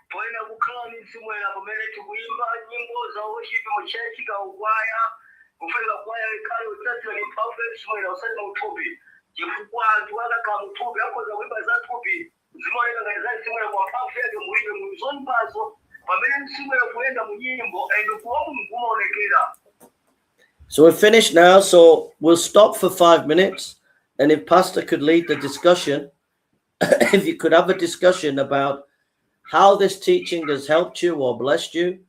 Poyena kukhala ndi Mzimu Woyera pamene tikuyimba nyimbo za worship mu church kaukwaya, kufunika kwaya ikhale udzazidwa ndi mphamvu ya Mzimu Woyera, usati muthupi, chifukwa anthu akakhala muthupi akhoza kuimba za thupi, zimaoneka ngati za Mzimu Woyera, kwa mphamvu yake mulibe mu zoyimbazo, pamene Mzimu Woyera kuyenda mu nyimbo and kuwa Mulungu umaonekera. So we're finished now. So we'll stop for 5 minutes. And if Pastor could lead the discussion, if you could have a discussion about how this teaching has helped you or blessed you.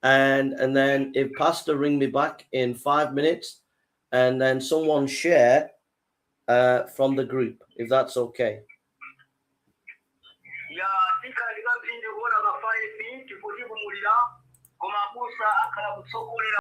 And then if Pastor ring me back in 5 minutes and then someone share from the group, if that's okay. Ya, tikhala ndikamphindi kuona ka 5 tikutipumulira, koma abusa akhala kutsogolera.